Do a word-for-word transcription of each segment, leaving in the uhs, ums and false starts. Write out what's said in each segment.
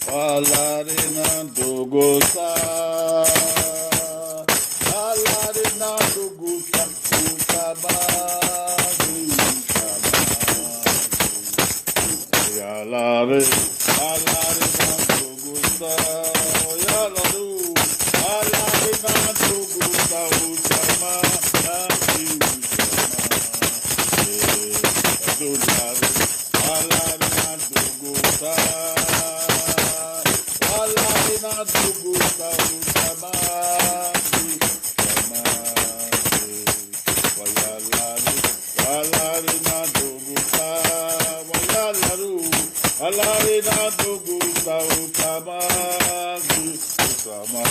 Alare na dogosa, alare na dogosa, usama, usama. Alare, alare na dogosa, alare, alare na dogosa, usama, usama. Eh, alare, alare na dogosa, alare na dogosa, usama, usama. Wa ya alare, alare na dogosa, wa ya alare, alare na dogosa, usama, usama.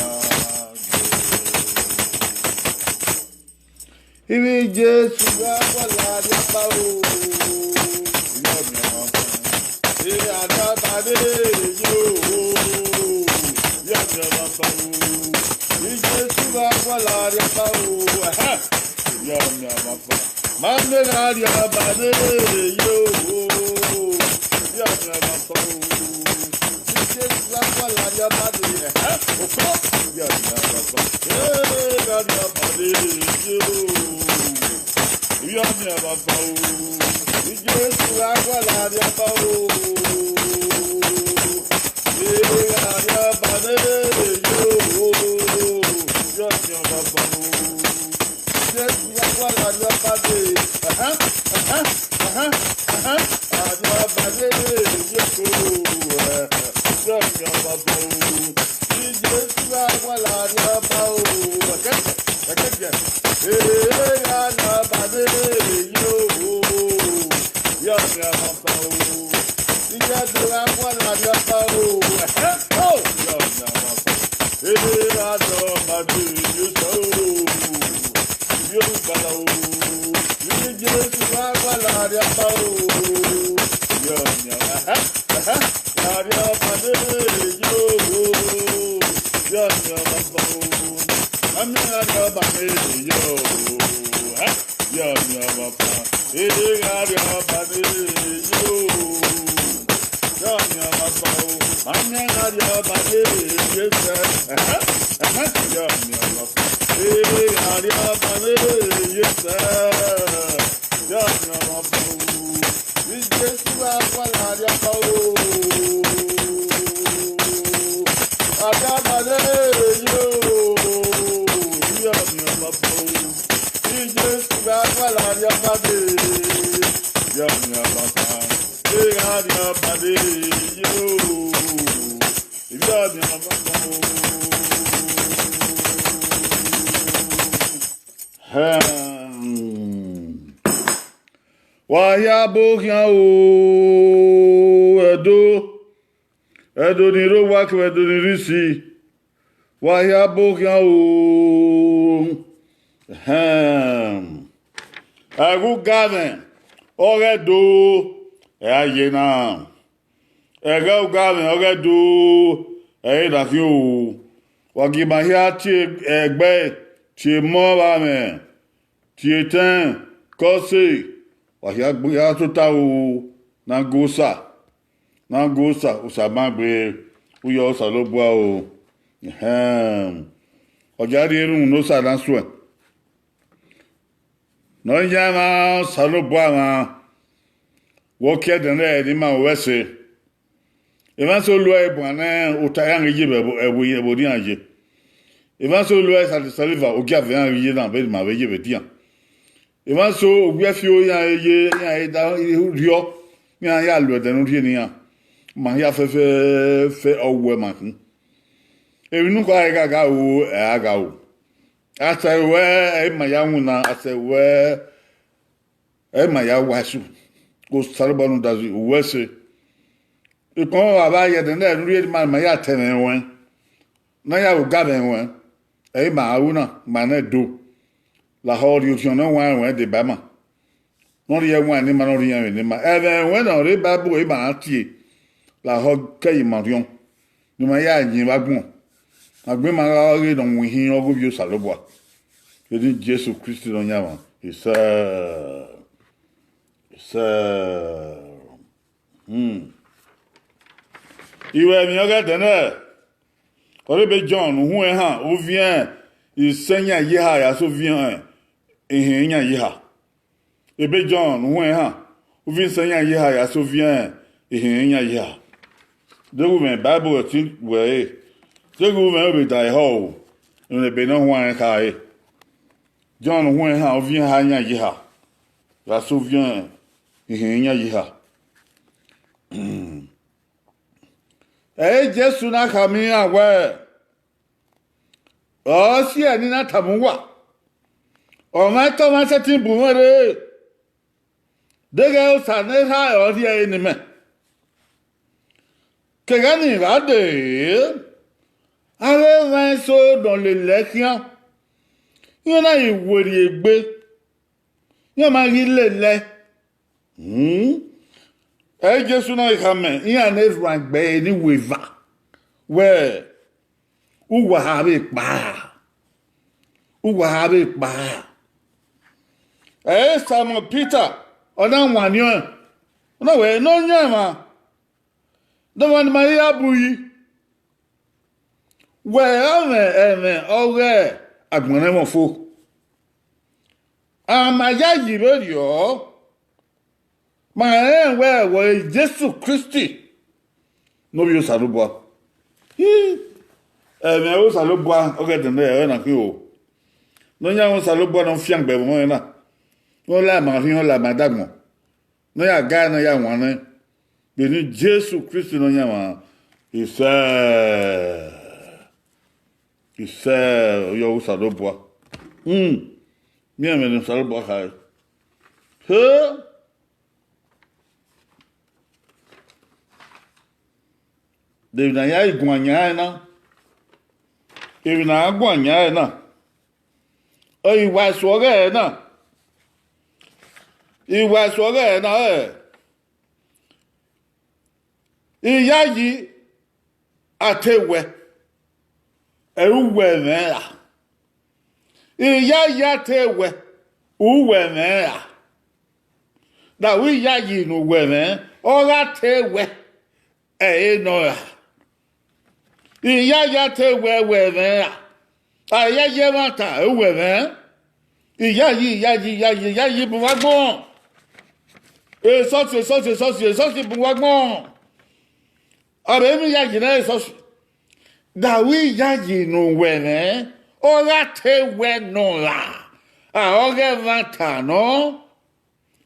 Ivbi Jesu gha gualọ arriọba o. Iyọ miẹn ọmwa fan. E arriọba de yo. Iyọ miẹn ọmwa fan o. Ivbi Jesu gha gualọ arriọba o. Ẹhẹ. Iyọ miẹn ọmwa fan. Ma miẹn arriọba de yo. Iyọ miẹn ọmwa fan o. Jesu gha gualọ arriọba de, ẹhẹ, okpo, iyọ miẹn ọmwa fan. Ee, gha arriọba de, yo. Iyọ miẹn ọmwa fan o. Jesu gha gualọ arriọba o. Ee, gha arriọba de, yo. Iyọ miẹn ọmwa fan o. Jesu gha gualọ arriọba de. Ẹhẹ, ẹhẹ, ẹhẹ, ẹhẹ. Arriọba de, yo. Ẹhẹ, iyọ miẹn ọmwa fan o. Jesu gha gualọ arriọba o. Ẹkẹjẹ, ẹkẹjẹ. Ee, arriọba de, yo. Iyọ miẹn ọmwa fan o. Jesu gha gualọ arriọba o. Ẹhẹ, o, iyọ miẹn ọmwa fan. Ee, arriọba de, yo, sẹ o. Iyọ miẹn ọmwa fan o. Ivbi Jesu gha gualọ arriọba o. Iyọ miẹn ọmwa fan. Ẹhẹ, ẹhẹ. Arriọba de, yo. Iyọ miẹn ọmwa fan o. Ma miẹn arriọba de, yo. Ẹhẹ. Iyọ miẹn ọmwa fan. Ee, arriọba de, yo. Iyọ miẹn ọmwa fan o. Ma miẹn arriọba de, ye sẹ. Ẹhẹ, ẹhẹ. Iyọ miẹn ọmwa fan. Ee, arriọba de, ye sẹ. Iyọ miẹn ọmwa fan o. Jesu gha gualọ arriọba o. Arriọba de, yo. Iyọ miẹn ọmwa fan o. Jesu gha gualọ arriọba de. Iyọ miẹn ọmwa fan. Ee, arriọba de, yo. Iyọ miẹn ọmwa fan o. Amen. Wa hia bo khian o, Ẹdo, Ẹdo ni rre owa kevbe Ẹdo ni rre isi. Wa hia bo khian o. Amen. Ẹghẹ ugamwẹ ọghe Ẹdo, ẹ a ye na. Ẹghẹ ugamwẹ ọghe Ẹdo, ẹ i na khian o. Wa gie ima hia tie ẹgbẹe, tie emọ vbe amwẹ, tie etẹn, kọse, wa hia gbe hia tota o, ne a gu Osa, ne a gu Osa, Osa ma gbe, u yọ Osanobua o. Ẹhẹn. Ọ ya rhie erhunmwu ne Osa na suẹn. Ne ọ yan emwa Osanobua mwa, vbe ọ kie ẹdẹnẹrẹ ne ima ru ẹse. Emwa eso lu ẹre buan nẹ ota iran ghi ye vbe ẹvbo, ẹvbo, ẹvbo ne iran ye. Emwa eso lu ẹre saliva, ogiavbe iran ghi ye na vbene ima vbe ye vbe edian. Emwa eso owiẹfio iran ye, iran da rriọ, iran ya lu ẹdẹ ne u rhie ne iran. Ma hia fẹfẹfẹ ọ wẹ ma khin. Emwi ne u gha gha ru, ẹ a gha ru. Asẹ ruẹ, ẹ i ma ya winna, asẹ ruẹ, ẹ i ma ya wa esu. Osanobua ne u da zẹ uwẹ ẹse. Ikpọnmwẹ vbe a ye ẹdẹnẹrẹ ne u rhie ne ima, ima ya ta ẹmwẹ ruẹn, ne a ya ru oga vbe ẹruẹn, ẹ i ma ru na, ima nẹ do. Lahọ rhie orhiọn ne ọ wan ẹruẹn deba ima. Ne ọ rhie ẹwaẹn ne ima, ne ọ rhie ẹmwẹ ne ima. Ẹmwẹ ẹruẹn ne ọ rre Baibol, ẹ i ma na tie. Lahọ ke ima rhiọn, ne ima ya yin vbe agbọn. Agbọn ima gha ghe ne ọ wan ihin ọghe ovbi Osanobua. Vbe eni Jesu Kristi Nọyaẹnmwa, isẹ, isẹ. Hmm. Iwẹ emwi ọghe ẹdẹ nẹ, ọre ebe Jọn ne uhuẹn ehan uviẹn isẹ iyan ye eha ya sẹ uviẹn ehin iyan ye eha. Ebe Jọn ne uhuẹn ehan uviẹn isẹ iyan ye eha ya sẹ uviẹn ehin iyan ye eha. Deghẹ u mwẹ Baibol ẹtin wẹ ẹre, deghẹ u mwẹ vbe da ehọ o, emwi ne ebe ne ọ huanrẹn khare. Jọn ne uhuẹn ehan uviẹn eha iyan ye eha ya sẹ uviẹn ehin iyan ye eha. Ẹ i re Jesu na khama iran wẹẹ, ọ si ẹe ne I na tama uwa, ọmwa etọmwa sẹtin bu mwẹ rre, deghẹ Osa ne Erha ọ rhie ẹre ne imẹ. Kevbe ne I gha dee, avbe emwa eso ne ọ lele ẹe khian, iran na ghi werriegbe, iran ma ghi lele ẹe. Ẹ i re Jesu na ghi khama iran ne erhuanegbe ẹre ni weva wẹẹ, uwa ha vbe kpa, uwa ha vbe kpa. Ẹ i re Saimọn Pita, ọ na wanniẹn ọẹn, ọ na wẹẹ, Nọyaẹnmwa, de ọmwa ne ima ghi ya bu yi? Wẹ gha mwẹ ẹmwẹ ọghe agbọn ne ẹmwẹ fo, a ma yayi vberriọ, ma rẹnrẹn wẹẹ wẹ ọre Jesu Kristi ne Ovbi Osanobua. Ẹmwẹ Osanobua ọghe ẹdẹ nẹ, ẹre na khin o. Nọyaẹnmwa Osanobua ne ọ fiangbe ẹmwẹ ọnrẹn na, ne ọ la ima rhiọn, ọ la ima dagbọn, ne ọ ya ga, ne ọ ya wan nẹ, vbene Jesu Kristi Nọyaẹnmwa, isẹ, isẹ, ọyọghe Osanobua. Miẹn ẹmwẹ ne Osanobua khare. He, de emwi ne a ya guan yan ẹre na, emwi ne a guan yan ẹre na, ọ i wa ẹso ọghe ẹre na, i wa ẹso ọghe ẹre na, ẹ, iyayi a te wẹ, ẹre uwẹ mwẹ ra. Iyayi a te wẹ, uwẹ mwẹ ra. Da wẹ iyayi ne uwẹ mwẹ, ọ gha te wẹ, ẹre nọ ra. Iyayi a te wẹ, uwẹ mwẹ ra. A iyayi ẹmwata, uwẹ mwẹ. Iyayi, iyayi, iyayi, iyayi bu uwa agbọn. Esọsi, esọsi, esọsi, esọsi bu uwa agbọn. Ọ vbe emwi iyayi na esọsi. Da wẹ iyayi ne uwẹ mwẹ, ọ gha te wẹ nọ ra. A ọghe ẹmwata nọ.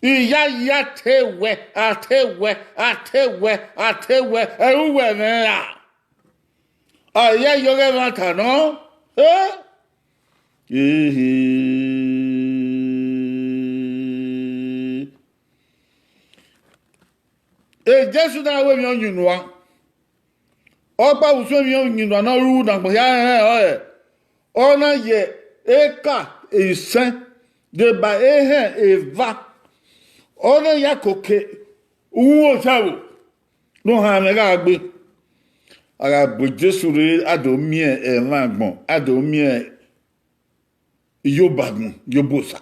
Iyayi a te wẹ, a te wẹ, a te wẹ, a te wẹ, ẹre uwẹ mwẹ ra. A iyayi ọghe ẹmwata nọ. Ehe. Jesu na ru emwi ọyunnuan. Ọkpa vbe usun emwi ọyunnuan ne ọ ru ne agbọn hia rẹnrẹn ọre, ọ na ye eka isẹn deba ehẹn eva, ọ na ya koko uhunmwu osa ẹvbo ne ọ han mwẹ gha gbe. A gha bu Jesu rre, a do miẹn ẹmwẹ agbọn, a do miẹn iyobagbọn, iyobosa.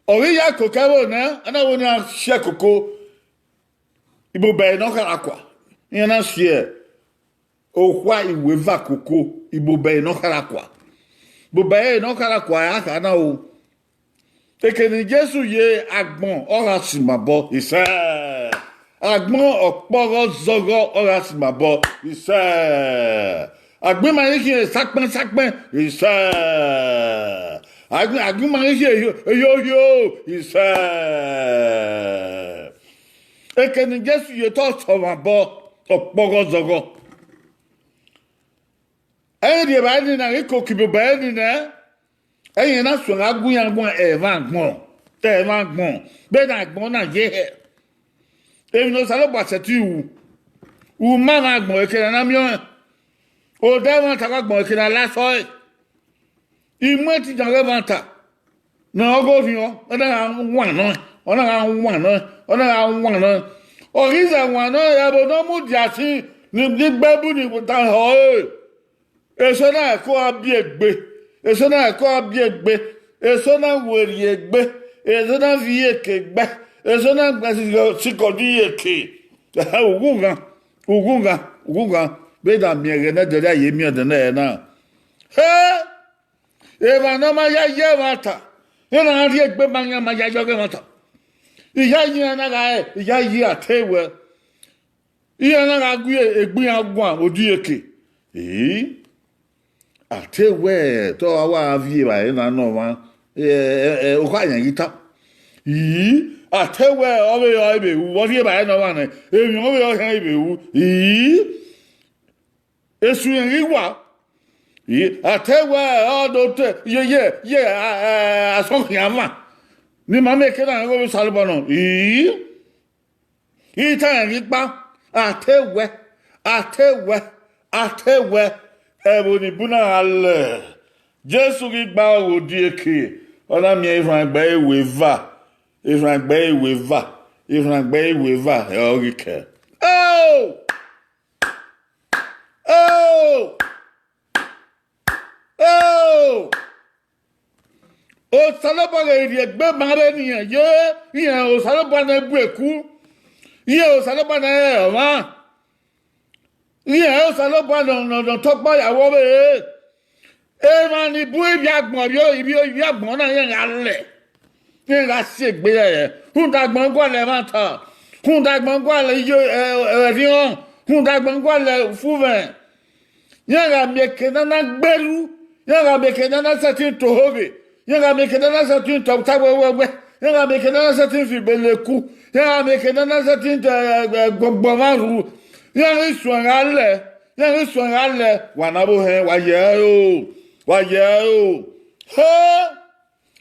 Ọ ghi ya koko ẹvbo nẹ, a na wẹ ne iran si ẹe koko, ibobẹre ne ọ kha ra kua, iran na si okhua iweva koko, ibobẹre ne ọ kha ra kua, ibobẹre ne ọ kha ra kua, a kha na ro. Eke ne Jesu ye agbọn, ọ gha sinmabọ, isẹ. Agbọn ọkpọghọ zọghọ, ọ gha sinmabọ, isẹ. Agbọn ima ghi khian sakpẹn sakpẹn, isẹ. Agbọn, agbọn ima ghi khian eyo, eyo, isẹ. Eke ne Jesu ye otọ sọmwabọ, ọkpọghọ zọghọ. Ẹ i rhie evbare nii na ghi koko ibobare nii nẹ, ẹ i rẹn na suẹn gha gu iran guan ẹmwẹ agbọn, ẹmwẹ agbọn, vbene agbọn na ye hẹ. Emwi ne Osanobua sẹtin ru, u ma mwẹ agbọn eke ne a na miẹn ọnrẹn, odẹ ẹmwata vbe agbọn eke ne a la sẹ ọre. I mu ẹtin yan ọghe ẹmwata ne ọ ghe orhiọn, ọ na gha wan nọ, ọ na gha wan nọ, ọ na gha wan nọ. Ọ ghi zẹ wan nọ, ẹvbo ne ọ mudia sin ni, ni gbe bu ni da họ ẹre. Eso na ẹko a biẹ egbe, eso na ẹko a biẹ egbe, eso na werriegbe, eso na viọ iyeke gbe, eso na sikọdi iyeke. Ughughan, Ughughan, ughughan, vbe na miẹn ẹghẹ ne ẹdẹrriọ ye miẹn ẹdẹ nẹ na. He! Emwa ne ọ ma ya ye ẹmwata, iran na rhie egbe ma iran ma ya ye ọghe ẹmwata. Iya yi iran na gha, iya yi a te wẹ, iran na gha gu egbe iran guan odieke. Ee, a te wẹ, te ọ wa viọ evbare na ne ọmwa, ẹ, ẹ, ẹ, okha yan ghi ta. Ii, a te wẹ, ọ vbe rọ vbe ru, ọ rhie evbare ne ọmwa nẹ, emwi ọ vbe rọ khian vbe ru. Ii, esu rẹn ghi wa. Ii, a te wẹ, ọ do te, ye, ye, ye, a, a, asọn khian mwa. Ne ima miẹn ke na ghe ovbi Osanobua nọ. Ii, I ta rẹn ghi kpa, a te wẹ, a te wẹ, a te wẹ, ẹvbo ni bun na gha lẹ. Jesu ghi gba ọghe odieke, ọ na miẹn erhuanegbe ẹre eva, erhuanegbe ẹre eva, erhuanegbe ẹre eva, ẹ ọ ghi kẹ. Oh! Oh! Oh! Osanobua ghe rhie egbe ma vbe ne iran ye, iran Osanobua ne bu eku, iran Osanobua ne rẹn ọmwa, iran Osanobua nọ, nọ, nọ tọkpọ ya vbe ọvbehe. Emwa ni bu ivbi agbọn, ivbi, ivbi, ivbi agbọn na iran gha lẹ, iran gha si egbe rẹrẹ. Rhunmwuda agbọn gualọ ẹmwata, rhunmwuda agbọn gualọ iye, ẹ, ẹ, ẹvbiọn, rhunmwuda agbọn gualọ ufumwẹ. Iran gha miẹn eke ne a na gberru, iran gha miẹn eke ne a na sẹtin to ohoghe, iran gha miẹn eke ne a na sẹtin to ọta wẹwẹwẹ, iran gha miẹn eke ne a na sẹtin fi ibele ku, iran gha miẹn eke ne a na sẹtin, ẹ, ẹ, ẹ, gbọgbọ mwa rhu, iran ghi suẹn gha lẹ, iran ghi suẹn gha lẹ, wa na vbe ohẹn, wa ye ẹre o, wa ye ẹre o. He!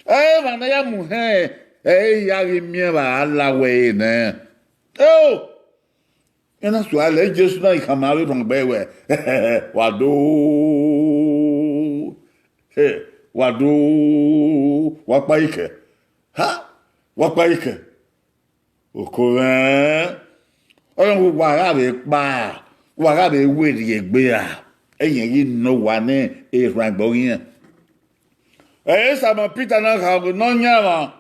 Ẹ i re emwa ne a ya mu hẹn, ẹ i re hia ghi miẹn vbe a la wẹ ẹre nẹ. Eo! Iran na sua lẹ Jesu na i khama avbe erhuanegbe wẹ, wa do, wa do, wa kpa ikẹ, ha, wa kpa ikẹ. Oko mwẹ, ọrọre wa gha vbe kpa, wa gha vbe werriegbe ra, ẹyẹn ghi nọ owa ne erhuanegbe ọghe irẹn. Ẹ i re Saimọn Pita na kha wẹ Nọyaẹnmwa,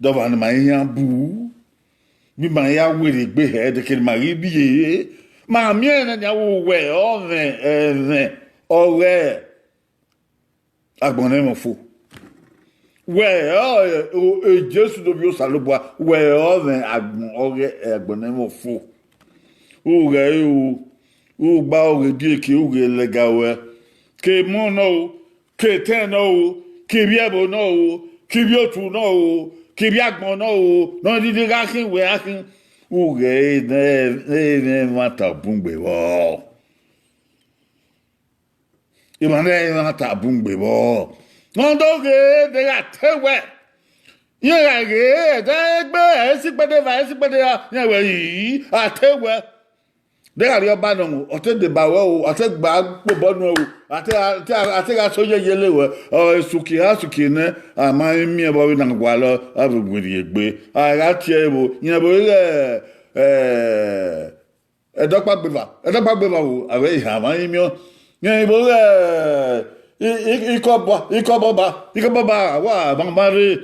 dọmwa ne ima i yan bu, ne ima ya werriegbe hẹ, deke ne ima ghi rrie, ma miẹn nẹ nian wẹ uwẹ ọ mwẹ ẹmwẹ ọghe agbọn ne ẹmwẹ fo. Wẹ ọ, o, Jesu do vbe Osanobua, wẹ ọ mwẹ agbọn ọghe agbọn ne ẹmwẹ fo. U ghẹ ru, u gba ọghe edieke, u ghe lẹga ruẹ, ke emọ nọ o, ke etẹn nọ o, ke ivbi ẹvbo nọ o, ke ivbi otu nọ o, ke ivbi agbọn nọ o, ne ọ dede gha khin wẹ a khin, u ghẹ re ne emwi ẹmwata bun gbe vbọ. Emwa ne ẹmwata bun gbe vbọ. Ne ọ do ghe, de gha te wẹ, iran gha ghe, ẹdẹ egbe, ẹ i si ikpẹdẹ eva, ẹ i si ikpẹdẹ ra, iran wẹ, ii, a te wẹ. De gha rhie ọba nọ, ọ te deba ruẹ o, ọ te gba kpe obọ nuẹn o, a te, a te, a te gha so yeyele ruẹ, ọ, esuki, a suki nẹ, a ma i miẹn vbe ọ vbe na gualọ, a vbe werriegbe, a gha tie ẹre vbo, iran vbe ghe, ẹ, ẹdọkpa gbeva, ẹdọkpa gbeva vbo, a vbe i ha mwa i miẹn, iran vbe ghe, i, i, ikọbọ, ikọbọba, ikọbọba, wa ma ma rre.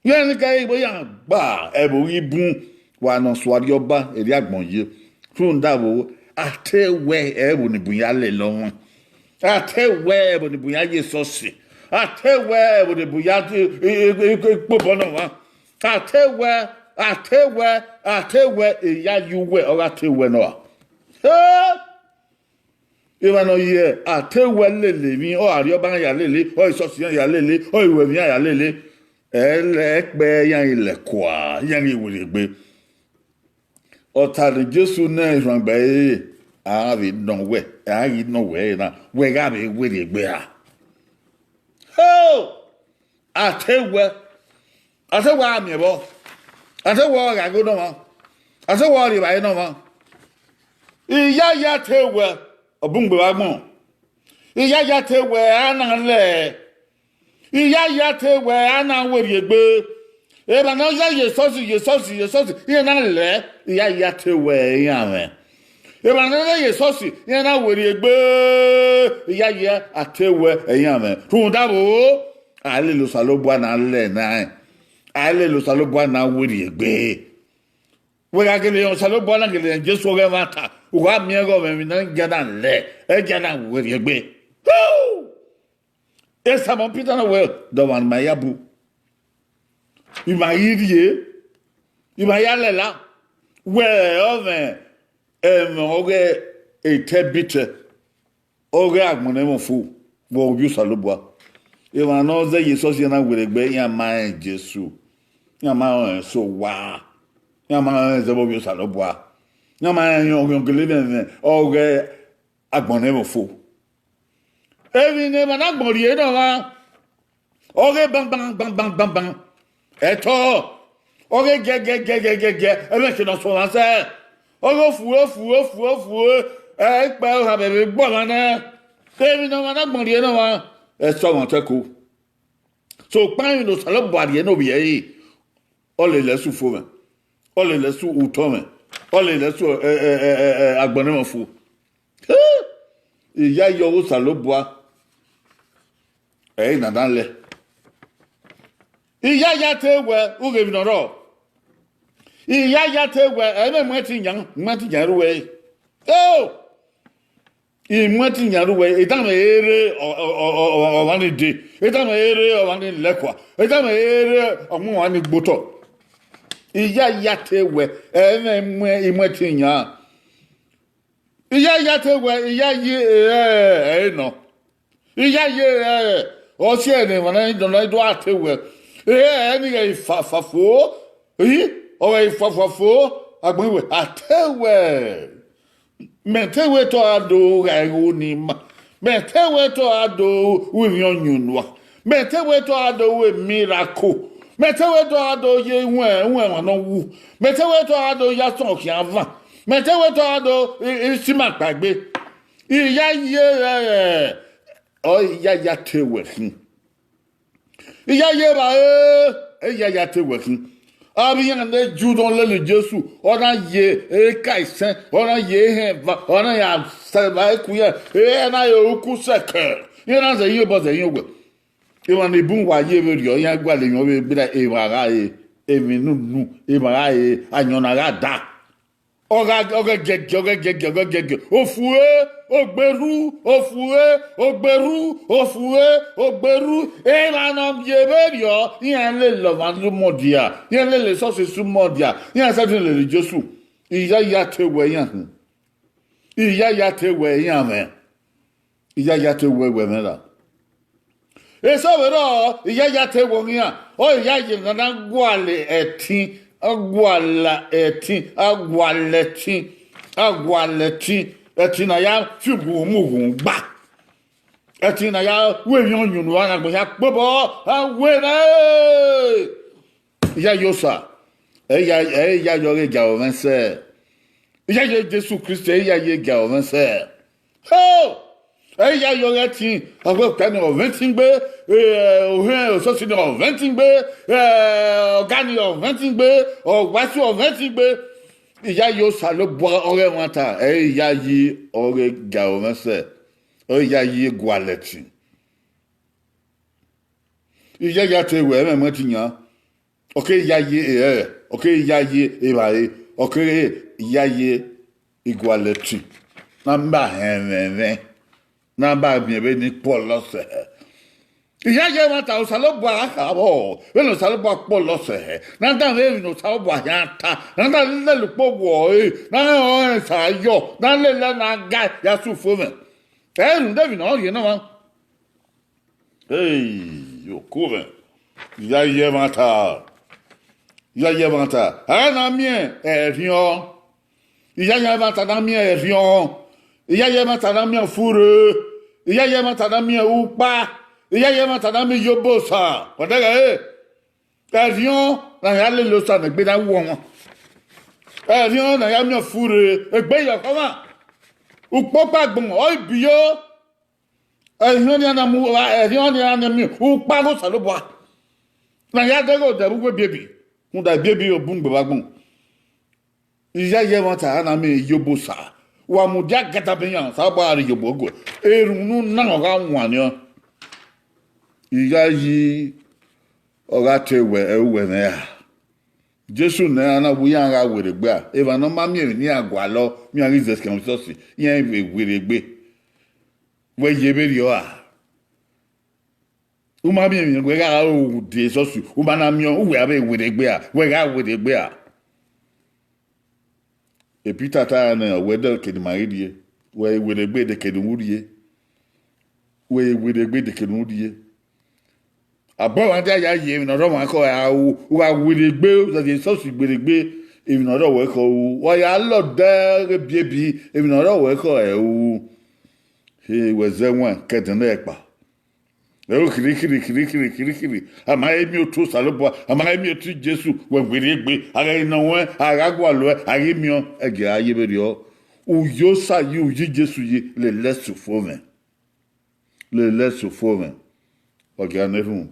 Iran ni ka igbo iran gba ẹvbo ghi bun, wa nọ sua rrie ọba erriọ agbọn ye. Rhunmwuda vbo, a te wẹ ẹvbo ni bun ya lele ọmwa. A te wẹ ẹvbo ni bun ya ye esọsi. A te wẹ ẹvbo ni bun ya kpe obọ nọ ọmwa. A te wẹ, a te wẹ, a te wẹ, eya ye uwẹ, ọ gha te wẹ nọ a. He! Emwa ne ọ ye a te wẹ lele emwi, ọ arriọba iran ya lele, ọ esọsi iran ya lele, ọ iruẹmwi iran ya lele, ẹ lẹ ẹkpẹ iran ghi lẹ kua, iran ghi werriegbe. Ọ ta ne Jesu ne erhuanegbe ẹre, a vbe nọ wẹ, a ghi nọ wẹ ẹre na, wẹ gha vbe werriegbe ra? Ho! A te wẹ, a te wẹ a miẹn vbọ, a te wẹ ọ gha ghe nọ ọmwa, a te wẹ ọ rhie evbare nọ ọmwa. Iyayi a te wẹ, ọ bun gbe vbe agbọn. Iyayi a te wẹ a na lẹ. Iyayi a te wẹ a na werriegbe. Emwa ne ọ ya ye esọsi, ye esọsi, ye esọsi, iran na lẹ, iyayi a te wẹ iran mwẹ. Emwa ne ọ ya ye esọsi, iran na werriegbe. Iyayi a te wẹ iran mwẹ. Rhunmwuda vbo, a lele Osanobua na lẹ na, a lele Osanobua na werriegbe. Wẹ gha gele rẹn Osanobua na, gele rẹn Jesu ọghe ẹmwata, u gha miẹn ighẹ ọ mwẹ emwi ne a gia na lẹ, ẹ gia na werriegbe. Simon Peter na wẹẹ, de ọmwa ne ima ya bu, ima ghi rhie, ima ya lẹla, wẹ ọ mwẹ ẹmwẹ ọghe etẹbitẹ, ọghe agbọn ne ẹmwẹ fo, vbe ovbi Osanobua. Emwa ne ọ zẹ ye esọsi na werriegbe, iran ma rẹn Jesu, iran ma rẹn eso owa, iran ma rẹn zẹ vbe ovbi Osanobua, iran ma rẹn ọghian gele mwẹ ẹmwẹ ọghe agbọn ne ẹmwẹ fo. Emwi ne emwa ne agbọn rhie nọ mwa, ọghe banbanbanbanbanban, ẹtọ, ọghe giẹgiẹgiẹgiẹgiẹ, ẹmwẹ ke nọ sẹ ọmwa sẹ, ọghe ofue ofue ofue ofue, ẹ, ikpẹ ohan vbe egbe ọmwa nẹ. Emwi ne ọmwa ne agbọn rhie nọ mwa, ẹsọmwa te ẹko. Sokpan emwi ne Osanobua rhie ne ovbi ẹre, ọ lele ẹse ufomwẹ, ọ lele ẹse utọmwẹ, ọ lele ẹse agbọn ne ẹmwẹ fo. Iyayi ọghe Osanobua, ẹ i na na lẹ. Iyayi a te wẹ u ghe emwi ne ọ rrọọ. Iyayi a te wẹ ẹ i mwẹ ẹtin yan, mwẹ ẹtin yan ru ẹre. Eo! I mwẹ ẹtin yan ru ẹre, edanmwẹ rre ọmwa ni dee, edanmwẹ rre ọmwa ni lẹkua, edanmwẹ rre ọmwa ni gbe otọ. Iyayi a te wẹ ẹ i mwẹ, i mwẹ ẹtin yan. Iyayi a te wẹ iyayi ẹre nọ. Iyayi ẹre, ọ si ẹre ne emwa ne ọ do a te wẹ, ẹre ni ghẹ ifafa fo, ọ ghẹ ifafa fo, agbọn wẹ a te wẹ. Mẹ te wẹ te ọ gha do gha igho ni ima, mẹ te wẹ te ọ gha do ru emwi ọyunnuan, mẹ te wẹ te ọ gha do ru miracle, mẹ te wẹ te ọ gha do ye iwẹn iwẹn emwa ne ọ wu, mẹ te wẹ te ọ gha do ya sọn khian van, mẹ te wẹ te ọ gha do si ima kpaegbe. Iyayi ẹre, ọ iyayi a te wẹ khin. Iyayi evbare, iyayi a te wẹ khin. Avbe iran ne Ju ne ọ lele Jesu, ọ na ye eka isẹn, ọ na ye ehẹn eva, ọ na ya sẹ evbare ku iran, ẹ na re uku sẹkẹ, iran na zẹ iyobọ zẹ iyọnwẹ. Emwa ni bun wa ye vberriọ, iran gualọ emwi ọvbehe gberra, emwa gha re, emwi nunu, emwa gha re, ayọn na gha da. Ọ gha, ọ ghẹ giẹgiẹ, ọ ghẹ giẹgiẹ, ọ ghẹ giẹgiẹ. Ofue, ogberhu, ofue, ogberhu, ofue, ogberhu. Emwa ne ọ ye vberriọ, iran lele ọmwa ne u mudia, iran lele esọsi u mudia, iran sẹtin lele Jesu. Iyayi a te wẹ iran hin. Iyayi a te wẹ iran mwẹ. Iyayi a te wẹ wẹ mwẹ ra. Esọ vbe rrọọ, iyayi a te wẹ ọghe iran, ọ iyayi ne a na gualọ ẹtin, a gualọ ẹtin, a gualọ ẹtin, a gualọ ẹtin, ẹtin ne a ya fi ughunmwu ughunmwu gba, ẹtin ne a ya ru emwi ọyunnuan ne agbọn hia kpobọ, a wẹ na, iyayi Osa, ẹ i ya, ẹ i ya yọ ọghe gia mwẹ sẹ, iyayi Jesu Kristi, ẹ i ya ye gia mwẹ sẹ. Ho! Ẹ i ya yọ ọghe ẹtin, ọghe okpia ni ọ mwẹ ẹtin gbe, eh, ohẹn osọsi ni ọ mwẹ ẹtin gbe, eh, ọga ni ọ mwẹ ẹtin gbe, ọgbasu ọ mwẹ ẹtin gbe. Iyayi Osanobua ọghe ẹmwata, ẹ i iyayi ọghe gia mwẹ sẹ, ọ iyayi gualọ ẹtin. Iyayi a te wẹ ẹmwẹ ẹtin yan, ọ keghi iyayi ẹre, ọ keghi iyayi evbare, ọ keghi iyayi igualọ ẹtin, ne a miẹn họn ẹmwẹmwẹ, ne a miẹn vbene I kpọlọ sẹ hẹ. Iyayi ẹmwata, Osanobua gha kha vbọ, vbene Osanobua kpọlọ sẹ hẹ, ne a danmwẹ emwi ne Osanobua khian ta, ne a danmwẹ lele ukpowẹ ọre, ne a rẹn ọnrẹn sa yọ, ne a lele ẹe ne a ga ya sẹ ufomwẹ. Ẹ i rhunmwuda emwi ne ọ rhie nọ mwa. Hey, okurhẹn, iyayi ẹmwata, iyayi ẹmwata, a na miẹn ẹrhiọn, iyayi ẹmwata na miẹn ẹrhiọn, iyayi ẹmwata na miẹn ofure, iyayi ẹmwata na miẹn ukpa, iyayi ẹmwata na miẹn iyobosa, wẹ dẹghe ẹre, ẹrhiọn ne a ya lele osa ne egbe na wu ọmwa, ẹrhiọn ne a ya miẹn ofure, egbe ye ọkhọmwa, ukpokpa agbọn ọ i biyo. Ẹrhiọn nian na mu, ẹrhiọn nian na miẹn ukpa ghe Osanobua, ne a ya dẹghe odẹ vbe uwu ebiebi, rhunmwuda ebiebi ọ bun gbe vbe agbọn. Iyayi ẹmwata a na miẹn iyobosa, wa mudia gadabe yan, Osanobua gha rhie iyobo guẹ, erhunmwu ne u na ọ gha wan nian. Iyayi ọ gha te wẹ, ẹ i uwẹ mwẹ ra. Jesu ne iran na wẹ iran gha werriegbe a, emwa ne ọ ma miẹn emwi ne iran gualọ, iran ghi zẹ sikẹn Jisọs, iran vbe werriegbe. Wẹ ye vberriọ a? U ma miẹn emwi wẹ gha ru de esọsi, u ma na miẹn, uwẹ a vbe werriegbe a, wẹ gha werriegbe a. Pita ta nẹ, wẹ dekẹ ne ima ghi rrie, wẹ werriegbe dekẹ ne u rrie, wẹ werriegbe dekẹ ne u rrie. Abọ ọmwa dia ya ye emwi ne ọ rre ọmwa ekhọe a ru, u gha werriegbe, zẹdẹ esọsi werriegbe, emwi ne ọ rre ọmwa ekhọe ru, wa ya lọdẹ ghe ebiebi, emwi ne ọ rre ọmwa ekhọe ru. He, wẹ zẹ wan ke ẹdẹnẹrẹ kpa. Ẹ i khiri khiri khiri khiri khiri khiri, a ma he miẹn otu Osanobua, a ma he miẹn otu Jesu, wẹ werriegbe, a gha nọ ruẹn, a gha gualọ ruẹ, a ghi miẹn ọẹn, ẹgie a ye vberriọ. Uyi Osa yi, uyi Jesu yi, lele ẹse fo mwẹ. Lele ẹse fo mwẹ. Wa gia na erhunmwu.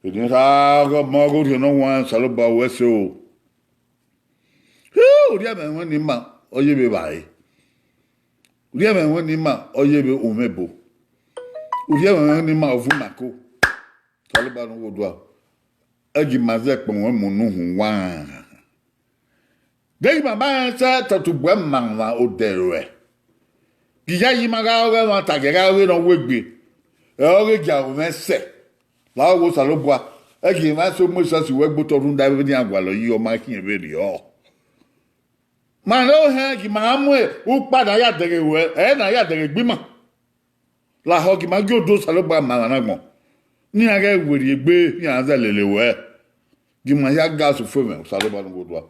Eni ra ghe ọmọ ghe orhiọn ne ọ wan, Osanobua ru ẹse o. He, urhiẹmwẹ ruẹn ne ima, ọ ye vbe evbare. Urhiẹmwẹ ruẹn ne ima, ọ ye vbe umwebo. Urhiẹmwẹ ruẹn ne ima, ọ vu ima ko. Osanobua ne ughe odua. Ẹgie ima zẹ ẹkpẹn ruẹn mu ne uhunmwu uan. Deghẹ ima ma rẹn sẹ tọtugbe ma mwa odẹ ruẹ, gie iyayi ima gha ọghe ẹmwata, gie gha ọghe ne ọ wegbe, ẹ ọghe gia ru mwẹ sẹ. La ọghe Osanobua, ẹgie emwa eso mu esọsi wẹ gbe otọ rhunmwuda vbene iran gualọ yi, ọ ma khian vberriọ. Ma rẹn ohẹn, gie ima gha mu ukpa ne a ya dẹghe ruẹ, ẹre ne a ya dẹghe gbe ima. Lahọ gie ima gie odu Osanobua ma emwa na agbọn, ne iran ghẹ werriegbe, ne iran zẹ lele ruẹ. Gie ima hia ga ẹse fo mwẹ, Osanobua ne ughe odua.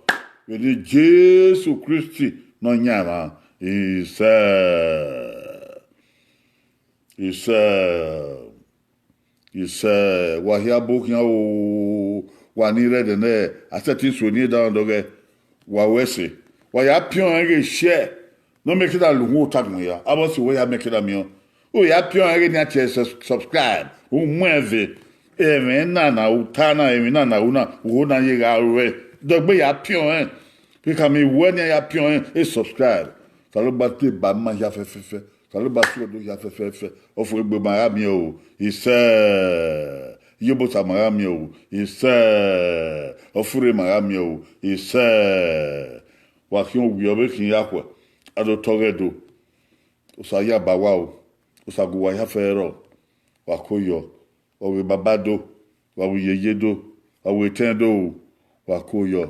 Vbe eni Jesu Kristi Nọyaẹnmwa, isẹ. Isẹ. Isẹ, wa hia bu khian o, wa ni rre ẹdẹnẹrẹ, a sẹtin suẹn eni danmwẹ dọghẹ, wa ru ẹse. Wa ya piọn ẹre ghe share, ne ọ miẹn ke da la uhunmwu ota agbọn hia, avbe ọse wẹ ya miẹn ke da miẹn. U ya piọn ẹre ghe ne iran tie subscribe, u mu ẹn ve, ẹmwẹ na ne u ta na, emwi na ne u na, u ho na ye gha ruẹ, dọgbe ya piọn ẹn. Vbe khama wẹ ne iran ya piọn ẹn, e subscribe. Osanobua deba ima hia fẹfẹfẹ. Osanobua si ẹdẹ hia fẹfẹfẹ. Ọfumwegbe ma gha miẹn o, isẹ. Iyobosa ma gha miẹn o, isẹ. Ọfurre ma gha miẹn o, isẹ. Wa khian owiẹ vbe khian ya khuẹ, a do tọ ọghẹ do. Osa ya ba wa o, Osa gu uwa hia fẹẹrẹ rrọọ, wa ko yọ. Wa vbe baba do, wa vbe yeye do, wa vbe etẹn do, wa ko yọ.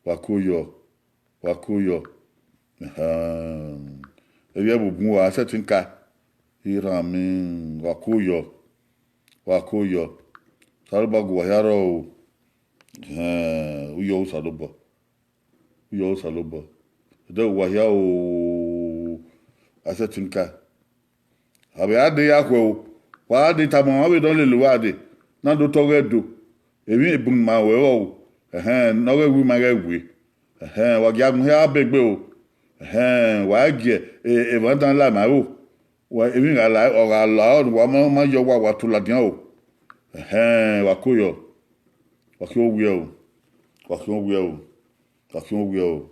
Wa ko yọ, wa ko yọ. Ẹhẹn. Ẹvbi ẹvbo bun wa sẹtin ka. Iran mi, wa ko yọ, wa ko yọ. Osanobua gu uwa hia rrọọ o. Ẹhẹn, u yọ Osanobua. U yọ Osanobua. Ẹdẹ uwa hia o, a sẹtin ka. A vbe a dee ya khuẹ o, wa a dee tama ọmwa vbe ne ọ lele uwa dee, na do tọ ọghẹ do. Emwi ebun ma ruẹ vbọ o, ẹhẹn, ne ọ ghẹ wu ima ghẹ we. Ẹhẹn, wa gia gun hia be egbe o. Ẹhẹn, wa gie emwa dan la ima ro. Wa emwi gha la, ọ gha la, ọ ne uwa ma ma yọ, wa wa tu ladian o. Ẹhẹn, wa ko yọ, wa khian owiẹ o, wa khian owiẹ o, wa khian owiẹ o.